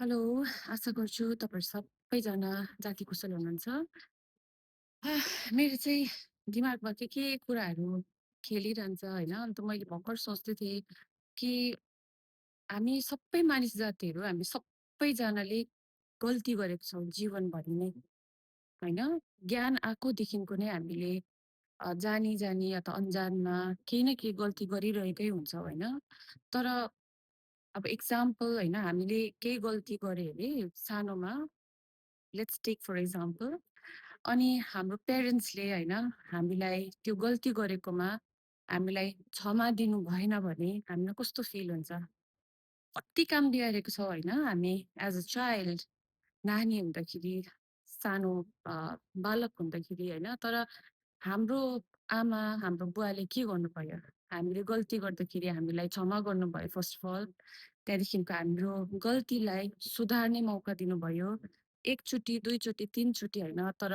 Hello, आशा गर्छु तपाईँहरू सबैजना जाति कुशल हुनुहुन्छ। मेरो चाहिँ दिमागमा के कुराहरू खेलिरहन्छ होइन। अन्त मैले भर्खर सोच्दै थिएँ कि हामी सबै मानिस जातिहरू हामी सबैजनाले गल्ती गरेको छौँ जीवनभरि नै होइन। ज्ञान आएकोदेखिको नै हामीले जानी जानी अथवा अन्जानमा केही न केही गल्ती गरिरहेकै हुन्छौँ होइन। तर अब इक्जाम्पल होइन, हामीले केही गल्ती गऱ्यो अरे सानोमा, लेट्स टेक फर इक्जाम्पल, अनि हाम्रो पेरेन्ट्सले होइन हामीलाई त्यो गल्ती गरेकोमा हामीलाई क्षमा दिनु भएन भने हामीलाई कस्तो फिल हुन्छ। कति काम बिगारेको छौँ होइन हामी एज अ चाइल्ड, नानी हुँदाखेरि, सानो अ, बालक हुँदाखेरि होइन। तर हाम्रो आमा, हाम्रो बुवाले के गर्नुभयो, हामीले गल्ती गर्दाखेरि हामीलाई क्षमा गर्नुभयो फर्स्ट अफ अल। त्यहाँदेखिको हाम्रो गल्तीलाई सुधार्ने मौका दिनुभयो। एकचोटि, दुईचोटि, तीनचोटि होइन, तर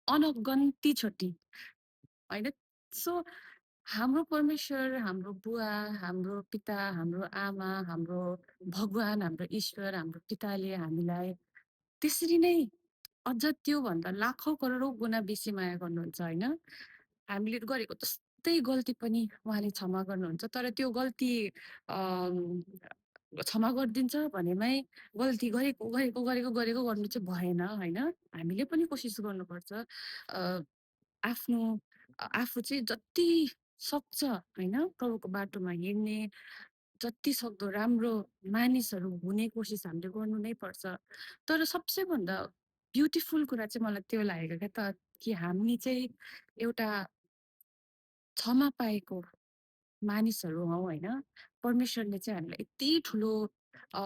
अनगन्ती चोटि होइन। सो हाम्रो परमेश्वर, हाम्रो बुवा, हाम्रो पिता, हाम्रो आमा, हाम्रो भगवान, हाम्रो ईश्वर, हाम्रो पिताले हामीलाई त्यसरी नै अझ त्योभन्दा लाखौँ करोडौँ गुणा बेसी माया गर्नुहुन्छ होइन। हामीले गरेको जस्तै गल्ती पनि उहाँले क्षमा गर्नुहुन्छ। तर त्यो गल्ती अम, क्षमा गरिदिन्छ भनेमै गल्ती गरेको गरेको गरेको गरेको गर्नु चाहिँ भएन होइन। हामीले पनि कोसिस गर्नुपर्छ। अ, आफ्नो आफू चाहिँ जति सक्छ होइन प्रभुको बाटोमा हिँड्ने, जति सक्दो राम्रो मानिसहरू हुने कोसिस हामीले गर्नु नै पर्छ। तर सबसे भन्दा ब्युटिफुल कुरा चाहिँ मलाई त्यो लागेको क्या त, कि हामी चाहिँ एउटा क्षमा पाएको मानिसहरू हौँ होइन। परमेश्वरले चाहिँ हामीलाई यति ठुलो अ,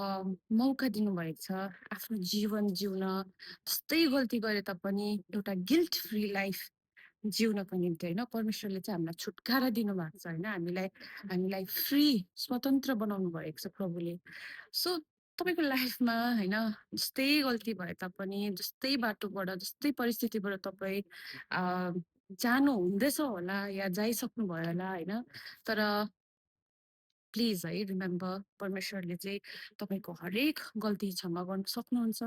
मौका दिनुभएको छ आफ्नो जीवन जिउन। जस्तै गल्ती गरे तापनि एउटा गिल्ट फ्री लाइफ जिउनको निम्ति होइन परमेश्वरले चाहिँ हामीलाई छुटकारा दिनुभएको छ होइन। हामीलाई हामीलाई फ्री, स्वतन्त्र बनाउनु भएको छ प्रभुले। सो तपाईँको लाइफमा होइन जस्तै गल्ती भए तापनि, जस्तै बाटोबाट, जस्तै परिस्थितिबाट तपाईँ जानु हुँदैछ होला या जाइसक्नुभयो होला होइन। तर प्लिज है रिमेम्बर, परमेश्वरले चाहिँ तपाईँको हरेक गल्ती क्षमा गर्न सक्नुहुन्छ।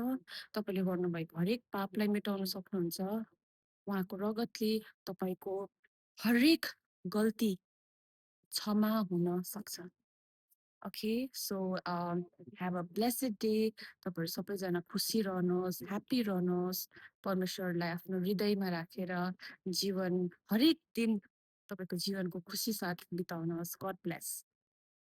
तपाईँले गर्नुभएको हरेक पापलाई मेटाउन सक्नुहुन्छ। उहाँको रगतले तपाईँको हरेक गल्ती क्षमा हुन सक्छ। Okay, so have a blessed day. तपाईँहरू सबैजना खुसी रहनुहोस्, ह्याप्पी रहनुहोस्। परमेश्वरलाई आफ्नो हृदयमा राखेर जीवन हरेक दिन तपाईँको जीवनको खुसी साथ बिताउनुहोस्। God bless.